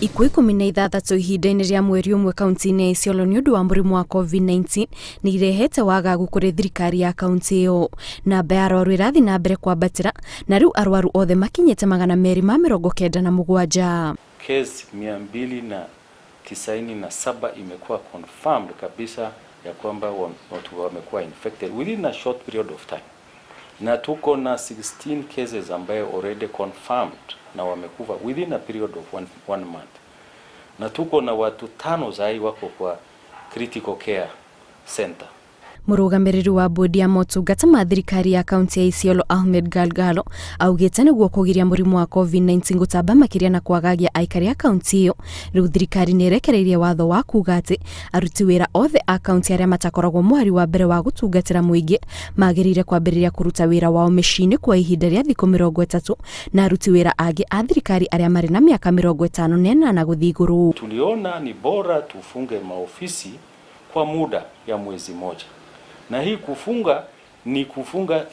Ikuũ 16 ihinda-inĩ rĩa mweri ũmwe kaunti-inĩ ya Isiolo nĩ ũndũ wa mũrimũ wa COVID-19 nĩ irehete wagagu kũrĩ thirikari ya kaunti ĩyo. Namba ya arwaru ĩrathiĩ na mbere kwambatĩra na rĩu arwaru othe makinyĩte 297. Case 297 imekuwa confirmed kabisa ya kwamba watu wamekuwa infected within a short period of time, na tuko na 16 cases ambayo already confirmed na wamekufa within a period of one month, na tuko na watu tano sahi wako kwa critical care center. Mũrũgamĩrĩri wa bodi ya motungata ma thirikari ya kaunti ya Isiolo Ahmed Galgalo augĩte nĩguo kũgiria mũrimũ wa COVID-19 gũtamba makĩria na kwagagia aikari a kaunti ĩyo, rĩu thirikari nĩ ĩrekereirie watho wa kuga atĩ aruti wĩra othe a kaunti arĩa matakoragwo mũhari wa mbere wa gũtungatĩra mũingĩ magĩrĩire kwambĩrĩria kũruta wĩra wao mĩciĩ-inĩ kwa ihinda rĩa thikũ 30 na aruti wĩra angĩ a thirikari arĩa marĩ na mĩaka 58 gũthiĩ igũrũ. Tuliona ni bora tufunge maofisi kwa muda ya mwezi moja, na hii kufunga ni kufunga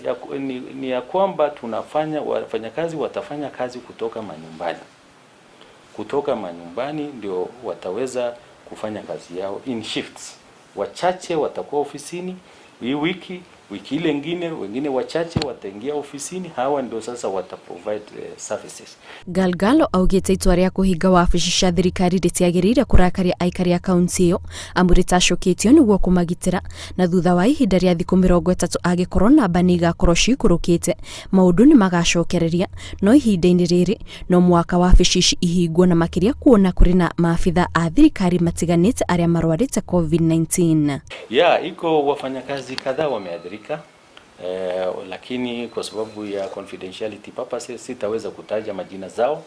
ni ya kwamba tunafanya wafanyakazi watafanya kazi kutoka manyumbani, kutoka manyumbani ndio wataweza kufanya kazi yao in shifts. Wachache watakuwa ofisini hii wiki, wiki ile ingine wengine wachache wataingia ofisini. Hawa ndio sasa wata provide services. Galgalo augĩte itua rĩa kũhinga wabici cia thirikari rĩtiagĩrĩire kũrakaria aikari a kaunti ĩyo amu rĩtacũkĩtio nĩguo kũmagitĩra, na thutha wa ihinda rĩa thikũ 30 angĩkorwo namba nĩ igakorwo ciikũrũkĩte, maũndũ nĩ magacokereria, no ihinda-inĩ rĩrĩ no mũhaka wabici ici ihingwo, na makĩria kuona kũrĩ na maabitha a thirikari matiganĩte arĩa marwarĩte COVID-19. Ya, iko wafanyakazi kadhaa wameathirika, lakini kwa sababu ya confidentiality purposes sitaweza kutaja majina zao,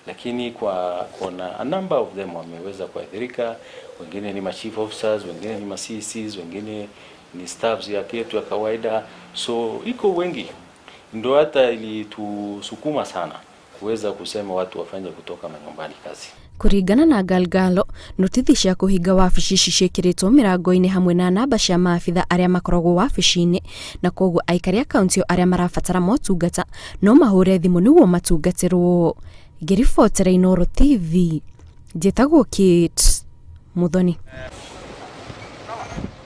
lakini kwa kuna a number of them wameweza kuathirika. Wengine ni ma chief officers, wengine ni ma CECs, wengine ni staffs ya yetu ya kawaida, so iko wengi, ndio hata ilitusukuma sana kuweza kusema watu wafanye kutoka manyumbani kazi. Kũringana na Galgalo, notithi cia kũhinga wabici ici ciĩkĩrĩtwo mĩrango-inĩ hamwe na namba cia maabitha arĩa makoragwo wabici-inĩ, na koguo aikari a kaunti ĩyo arĩa marabatara motungata no mahũre thimũ nĩguo matungatĩrwo. Ngĩribotera Inooro TV, njĩtagwo Kate Muthoni.